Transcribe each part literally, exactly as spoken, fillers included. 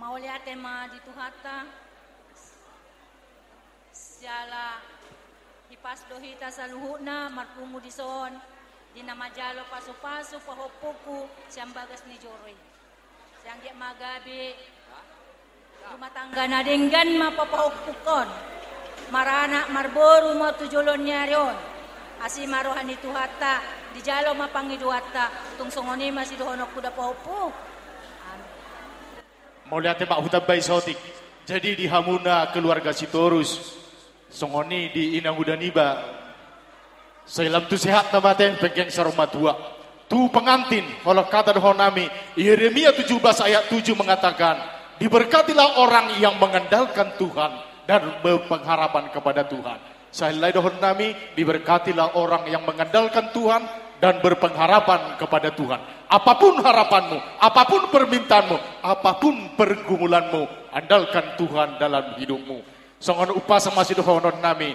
Mauliate ma di Tuhanta, siala hipas do hita saluhutna marpungu dison, di na manjalo pasupasu pahompungku sian bagas ni joro i. Sai anggiat ma gabe rumah tangga na denggan ma papahompungkon. Maranak marboru ma tu joloan ni ari on. Asi ma roha ni Tuhanta, dijalo ma pangidoanta, tung songon i ma sidohononku da pahompu. Amin. Mauliate ma, hutambai saotik. Jadi di hamuna keluarga Sitorus, songon i di inanguda niba, sai lam tu sehatna ma ate, penggeng saur matua. Tu pengantin, holan hata dohonon nami, Yeremia tujuh belas ayat tujuh mengatakan, "Diberkatilah orang yang mengandalkan Tuhan dan berpengharapan kepada Tuhan." Sai lae dohonon nami, diberkatilah orang yang mengandalkan Tuhan dan berpengharapan kepada Tuhan. Apapun harapanmu, apapun permintaanmu, apapun pergumulanmu, andalkan Tuhan dalam hidupmu. Songon umpasa ma sidohonon nami,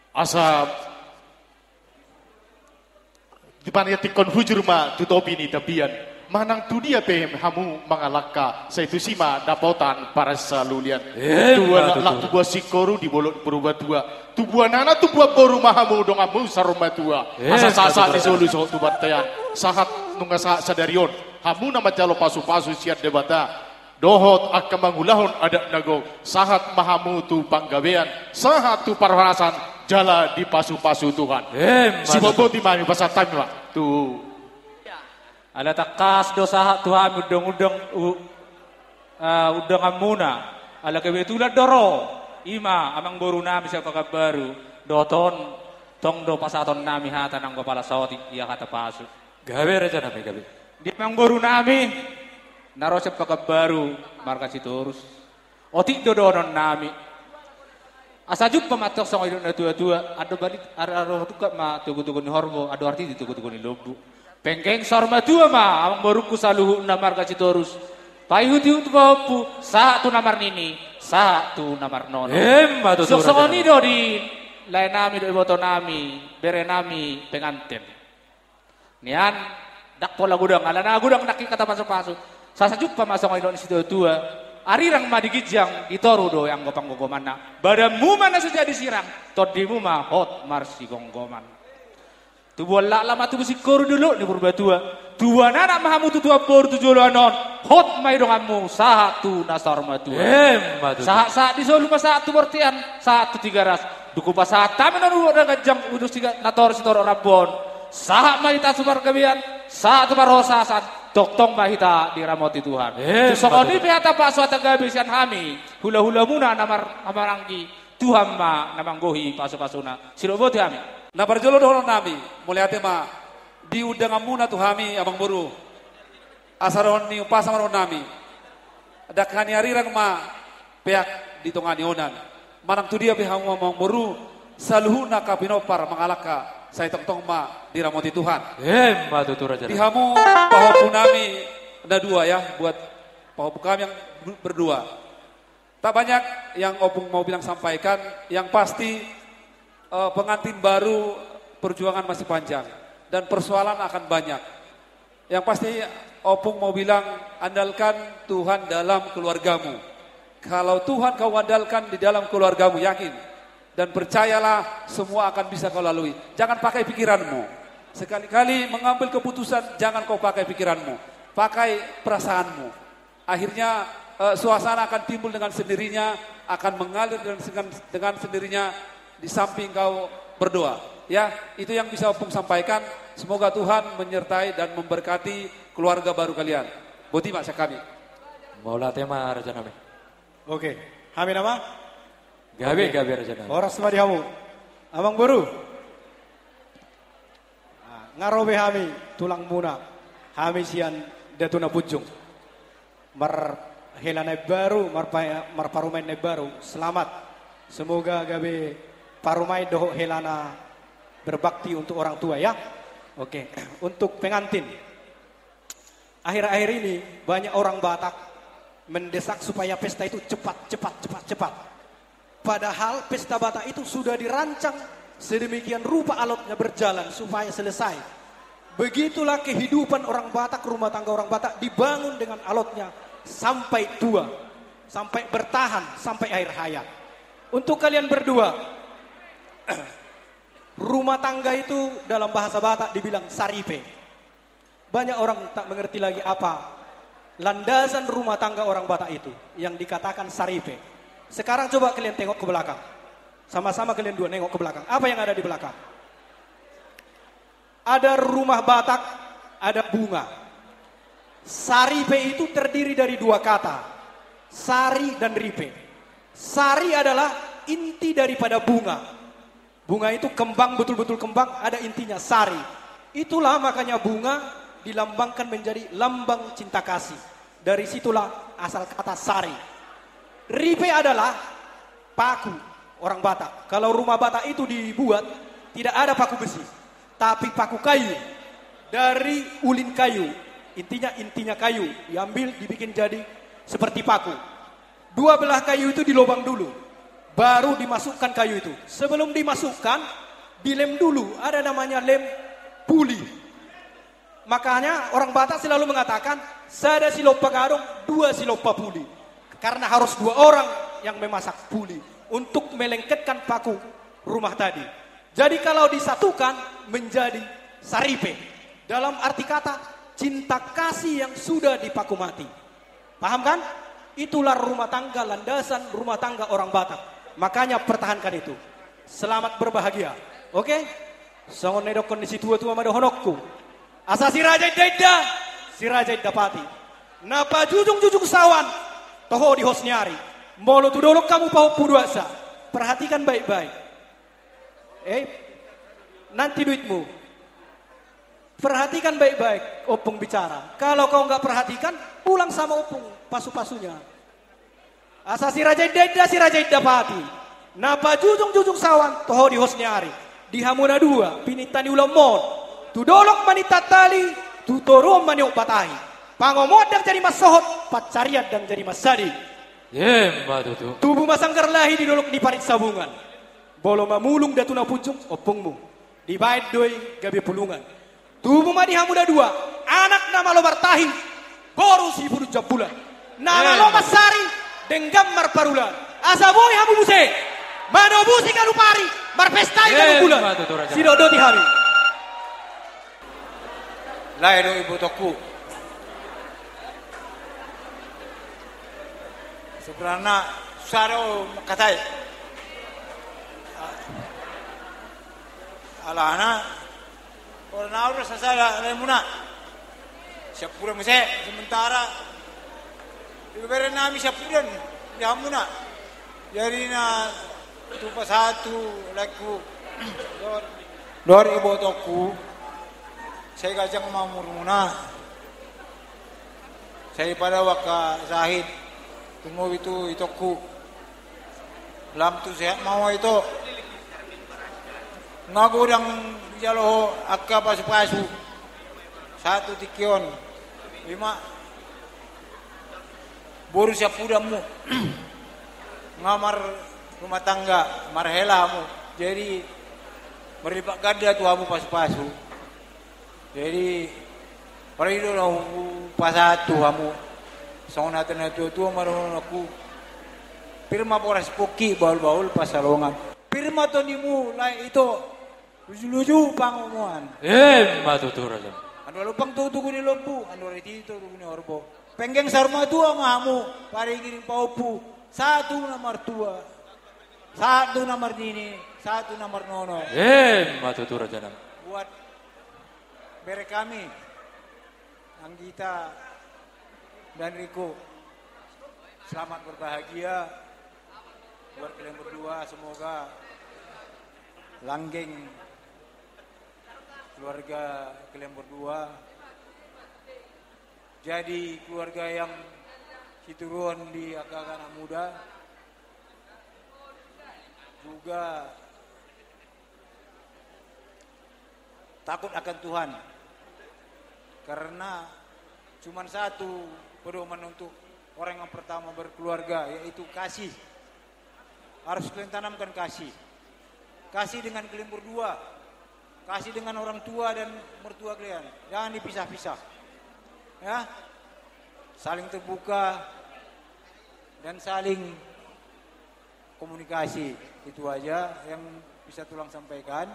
asa dipangitingkon hujur ma tu topi ni tapian. Manang tu dia pe hamu mangalangka, sai tusi ma dapotan parsaulian. Emma tutu. Tubuan laklak, tubuan singkoru di bolon Purbatua. Tubuan anak, tubuan boru ma hamu donganmu saur matua. Emma tutu. Asa sahat-sahat ni solu sohot tu bontean. Sahat nunga sahat sadari on hamu na manjalo pasupasu sian Debata dohot angka mangulahon adat na gok, sahat ma hamu tu panggabean, sahat tu parhorasan, jala dipasupasu Tuhan. Emma tutu. Sibotboti ma hami, pasahat hami ma tu. Ala tangkas do sahat tu hami undang-undang u-, eh, undanganmuna. Ala kebetulan do ro, i ma amangboru nami sian Pekanbaru, dohot on tong do pasahaton nami hata nanggo pala saotik, ia hata pasu. Gabe raja nami, gabe. Di amangboru nami na ro sian Pekanbaru marga Sitorus, otik do dohonon nami. Asa jumpa ma antong songon nidok ni natua-tua, andor balik, andor tungkap ma togu-togu ni horbo, andor arti di togu-togu ni lombu. Penggeng saur matua ma amangborungku saluhutna marga Sitorus. Paihut-ihut tu pahompu, sahat tu na marnini, sahat tu na marnono. Emma tutu. Songon i do di lae nami dohot iboto nami, bere nami pengantin. Nian, ndang pola godang, alana godang nangkin hata pasu-pasu. Asa jumpa ma songon nidok ni situa-tua, arirang ma di ginjang, di toru do anggo panggomgomanna. Badanmu ma na so jadi sirang, tondimu ma hot marsigomgoman. Tubuan laklak ma tubuan singkoru di dolok ni Purbatua. Tubuan anak ma hamu tu tubuan boru tu joloan on, hot ma i donganmu sahat tu na saur matua. Emma tutu. Sahat-sahat ni solu ma sahat tu bontean, sahat tu Tigaras. Dung hupasahat hami nuaeng ulos na ganjang, ulos na torop sitorop rambu on, sahat ma hita tu pargabean, sahat tu parhorasan, tongtong ma hita diramoti Tuhan. Emma tutu. Tu songon i pe hata pasu hata gabe sian hami, hula-hulamuna na mar-, na marhahamaranggi, Tuhan ma na manggohi pasu-pasuna. Sidok boti hami. Na parjolo dohonon nami, mauliate ma di undanganmuna tu hami, amangboru. Asa dohonon ni umpasa ma dohonon nami. Dangka ni arirang ma peak di tonga ni onan. Manang tu dia pe hamu amangboru, saluhutna angka pinompar mangalangka, sai tongtong ma diramoti Tuhan. Emma tutu raja. Di hamu pahompu nami na dua ya, buat pahompu kami yang berdua. Tak banyak yang opung mau bilang sampaikan, yang pasti, eh, pengantin baru perjuangan masih panjang dan persoalan akan banyak. Yang pasti, opung mau bilang, andalkan Tuhan dalam keluargamu. Kalau Tuhan kau andalkan di dalam keluargamu, yakin dan percayalah, semua akan bisa kau lalui. Jangan pakai pikiranmu. Sekali-kali mengambil keputusan, jangan kau pakai pikiranmu. Pakai perasaanmu. Akhirnya, eh, suasana akan timbul dengan sendirinya, akan mengalir dengan, dengan, dengan sendirinya di samping kau berdoa. Ya, itu yang bisa opung sampaikan. Semoga Tuhan menyertai dan memberkati keluarga baru kalian. Boti ma sian hami. Mauliate ma raja nami. Oke, hami nama? Gabe, oke. Gabe raja nami. Horas ma di hamu. Amangboru. Ah, nga ro be hami tulangmuna, hami sian Datu Napunjung. Marhela na imbaru, marpa-, marparumaen na imbaru. Selamat. Semoga gabe parumaen dohot hela na berbakti untuk orang tua, ya. Oke, untuk pengantin. Akhir-akhir ini banyak orang Batak mendesak supaya pesta itu cepat, cepat, cepat, cepat. Padahal pesta Batak itu sudah dirancang sedemikian rupa alotnya berjalan supaya selesai. Begitulah kehidupan orang Batak, rumah tangga orang Batak dibangun dengan alotnya sampai tua. Sampai bertahan sampai akhir hayat. Untuk kalian berdua, rumah tangga itu dalam bahasa Batak dibilang saripe. Banyak orang tak mengerti lagi apa landasan rumah tangga orang Batak itu yang dikatakan saripe. Sekarang coba kalian tengok ke belakang. Sama-sama kalian dua nengok ke belakang. Apa yang ada di belakang? Ada rumah Batak, ada bunga. Saripe itu terdiri dari dua kata, sari dan ripe. Sari adalah inti daripada bunga. Bunga itu kembang, betul-betul kembang, ada intinya, sari. Itulah makanya bunga dilambangkan menjadi lambang cinta kasih. Dari situlah asal kata sari. Ripe adalah paku orang Batak. Kalau rumah Batak itu dibuat, tidak ada paku besi, tapi paku kayu. Dari ulin kayu, intinya, intinya kayu, diambil, dibikin jadi seperti paku. Dua belah kayu itu dilobang dulu, baru dimasukkan kayu itu. Sebelum dimasukkan, dilem dulu, ada namanya lem puli. Makanya orang Batak selalu mengatakan, sada silompa gadong, dua silompa puli. Karena harus dua orang yang memasak puli untuk melengketkan paku rumah tadi. Jadi kalau disatukan menjadi saripe. Dalam arti kata, cinta kasih yang sudah dipaku mati. Paham kan? Itulah rumah tangga, landasan rumah tangga orang Batak. Makanya pertahankan itu. Selamat berbahagia. Oke? Songon na nidokkon ni situa-tua ma dohononku. Asa si Raja Indainda, si Raja Indapati. Na pajujung-jujung saoan, toho di hos ni ari. Molo tu dolok hamu pahompu duansa. Perhatikan baik-baik. Eh, nanti duitmu. Perhatikan baik-baik, ompung bicara. Kalau kau nggak perhatikan, pulang sama ompung pasu-pasunya. Asa si Raja Indainda, si Raja Indapati. Na pajujung-jujung saoan, toho di hos ni ari. Di hamu na dua, pininta ni ulaon on. Tu dolok maninta tali, tu toruan maniop batahi. Pangomoan ndang jadi mansohot, pansarian ndang jadi mansadi. Emma tutu. Tubu ma sanggar lahi di dolok ni Parit Sabungan. Molo mamulung Datu Napunjung, ompungmu. Dibaen do i gabe pulungan. Tubu ma di hamu na dua, anak na malo martahi, boru sipudun jambulan. Na malo mansari, denggan marparulan. Asa boi hamu muse, manobusi ganup ari, marpesta i ganup bulan. Emma tutu, Raja. Sidok do di hami. Lae do ibotongku. Sebenarna susah do mangkatai. Alana, ora na ora sasada laemuna. Siampudan muse sementara. Ibebere nami siampudan di hamuna. Jadi na tu pasahat tu laengku dohot ibotongku, sai ganjang ma umurmuna. Sai padao angka sahit, tumobi tu itongku. Lam tu sehat ma ho ito. Nga godang dijalo ho angka pasupasu sahat tu tingki on. Ima boru siampudanmu. Nga marrumah tangga, marhela hamu. Jadi marlipat ganda tu hamu pasupasu. Jadi parido na hupasahat tu hamu. Songon hata ni natuatua ma dohononku. Pir ma boras pongki, bahulbahul pansalongan. Pir ma tondimu lae ito. Lujuluju pangomoan. Emma tutu, Raja. Andorang lumpang tu tugu ni lombu, andorang ito tugu ni horbo. Penggeng saur matua ma hamu, pariring pahompu, sahat tu na martua, sahat tu na marnini, sahat tu na marnono. Emma tutu, Rajanami. Buat bere kami, Anggita dan Riko, selamat berbahagia buat kalian berdua, semoga langgeng keluarga kalian berdua, jadi keluarga yang sitiruon di angka anak muda, juga takut akan Tuhan. Karena cuman satu pedoman untuk orang yang pertama berkeluarga, yaitu kasih. Harus kalian tanamkan kasih. Kasih dengan kalian berdua. Kasih dengan orang tua dan mertua kalian. Jangan dipisah-pisah. Ya. Saling terbuka. Dan saling komunikasi, itu aja yang bisa tulang sampaikan.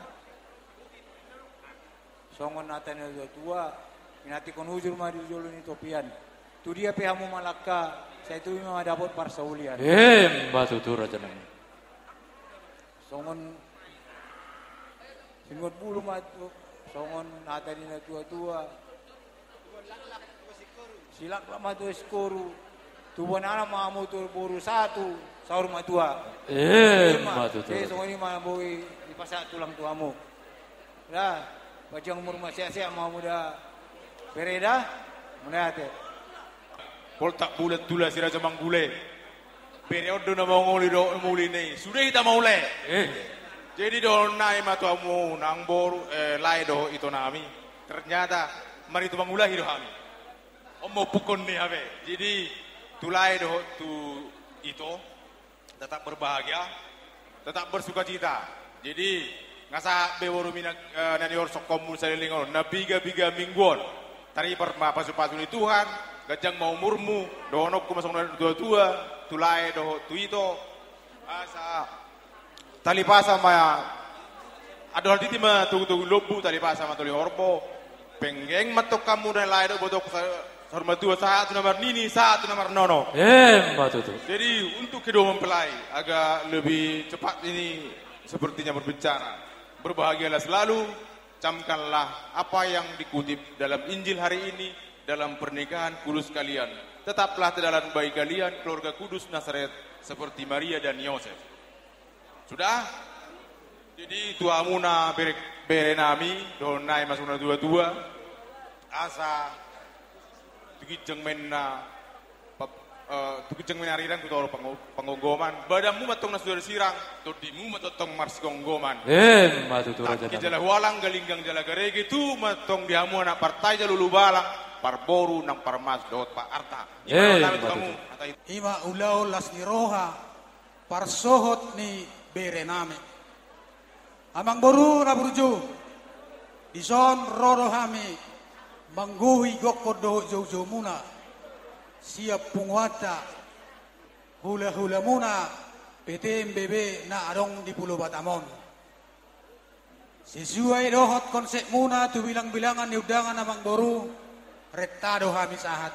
Songon hata ni na tua-tua, pinantikhon hujur ma di jolo ni topian. Tu dia pe hamu mangalangka, sai tu dia ma dapot parsaulian. Emma tutu, raja nami. Songon sinuan bulu ma tu, songon hata ni na tua-tua. Silaklak ma tu sikoru. Tubuan anak ma hamu tu boru satu, saur matua. Emma tutu. Jadi songon i ma boi dipasahat tulang tu hamu. Lah, panjang umur ma, sehat-sehat ma hamu da bere da. Mauliate. Poltak bulat tula si Raja Manggule. Bere on do na mangoli dohot muli ni sude hita mauliate. Eh. Jadi dohonon nami ma tu hamu nang boru, eh, lae dohot ito nami. Ternyata marhite mangulahi do hami. On ma umpukkon ni hape. Jadi tu lae dohot tu ito, tetap berbahagia, tetap bersukacita. Jadi nga sahat be borumi na, eh, na niorsonkonmu saleleng on, na piga-piga minggu on. Taripar ma pasu-pasu ni Tuhan, ganjang ma umurmu, dohononku ma songon na tua-tua, tu lae dohot tu ito. Asa talipasa ma, andor hatiti ma togu-togu lombu, talipasa ma toling horbo. Penggeng ma tongkanmu na lae dohot botoku sa-, saur matua, sahat tu na marnini, sahat tu na marnono. Emma tutu. Jadi untuk kedua mempelai agak lebih cepat ini sepertinya berbicara. Berbahagialah selalu, camkanlah apa yang dikutip dalam Injil hari ini dalam pernikahan kudus kalian. Tetaplah tedalan bagi kalian, keluarga kudus Nazaret, seperti Maria dan Yosef. Sudah? Jadi tu hamuna bere, bere nami, dohonon nami ma songon na tua-tua. Asa tu ginjang ma inna, pap-, eh, tu ginjang ma inna arirang, tu toru pango-, panggomgoman. Badanmu ma tong na suda sirang, tondimu ma tongtong marsigomgoman. Emma tutu, raja nami. Tangki jala hualang, galinggang jala garege, tubu ma tong di hamu anak partai jala ulubalang, parboru nang parmasu dohot pararta. Emma tutu. I ma ulaon las ni roha parsohot ni bere nami. Amangboru na burju, dison ro do hami manggohi gokhon dohot joujoumuna sian punguanta, hulahulamuna, P T M B B na adong di Pulo Batam on. Sesuai dohot konsepmuna tu bilangbilangan ni undangan, amangboru, renta do hami sahat.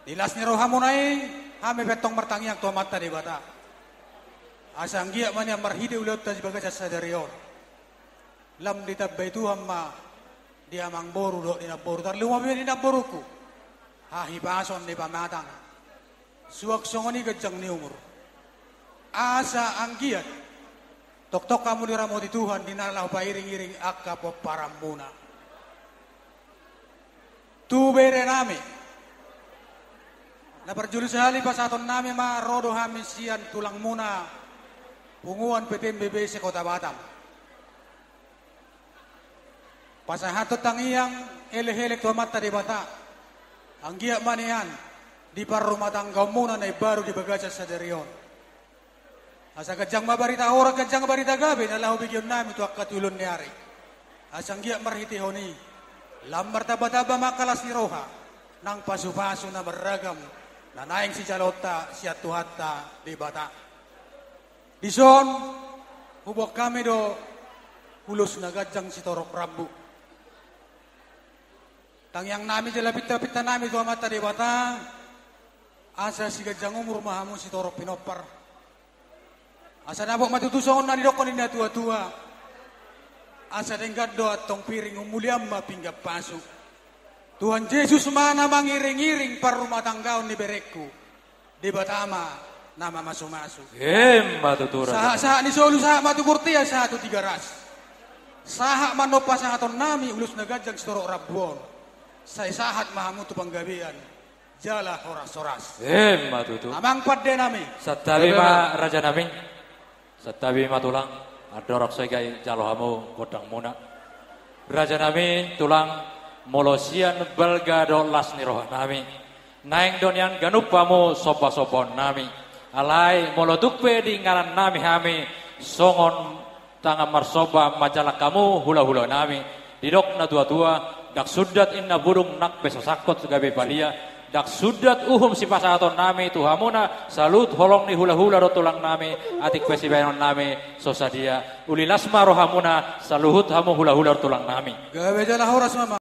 Di las ni rohamuna i, hami pe antong martangiang tu Amanta Debata, asa anggiat ma nian marhite ulaonta di bagasan sadari on, lam ditambai Tuhan ma di amangboru dohot di namboru, tarlumobi ma di namborungku, hahipason ni pamatang, suang songon i ganjang ni umur. Asa anggiat tongtong hamu diramoti Tuhan di na laho pairingiring angka pomparanmuna. Tu bere nami, na parjolo sahali pasahaton nami ma, ro do hami sian tulangmuna, punguan P T M B B se-Kota Batam. Pasahathon tangiang elek-elek tu Amanta Debata, anggiat ma nian di parrumatanggaonmuna na imbaru di bagasan sadari on, asa ganjang ma barita horas, ganjang barita gabe na laho begeon nami tu angka ulaon ni ari. Asa anggiat marhitehon i lam martambatamba ma angka las ni roha nang pasupasu na marragam na naeng sijaloonta sian Tuhanta Debata. Dison huboan hami do ulos na ganjang sitorop rambu. Tangiang nami jala pintapinta nami tu Amanta Debata, asa siganjang umur ma hamu sitorop pinompar. Asa dapot ma tutu songon na nidokkon ni na tua-tua, asa denggan do antong piring, ummulian ma pinggan pasu. Tuhan Jesus ma na mangiringiring parrumatanggaon ni berengku. Debata ma na mamasumasu. Emma tutu, raja. Sahat-sahat ni solu sahat ma tu bortean, sahat tu Tigaras. Sahat ma annon pasahaton nami ulos na ganjang sitorop rambu on. Sai sahat ma hamu tu panggabean jala horas-horas. Emma tutu. Amang pande nami. Santabi ma, raja nami. Santabi ma tulang, andorang so i jalo hamu gondangmuna. Raja nami, tulang, molo sian balga dohot las ni roha nami, naeng do nian ganup hamu sombasombaon nami. Alai molo tung pe diinganan nami hami songon tangan marsomba manjalang hamu hulahula nami, didok na tuatua, ndang sundat inna budung nang pe so sangkot gabe palia, Ndang sundat uhum sipasahatonnami tu hamuna saluhut holong ni hulahula dohot tulangnami, atik pe sibahenonnami so sadia. Uli las ma rohamuna saluhut hamu hulahula dohot tulangnami. Gabe jala horas ma.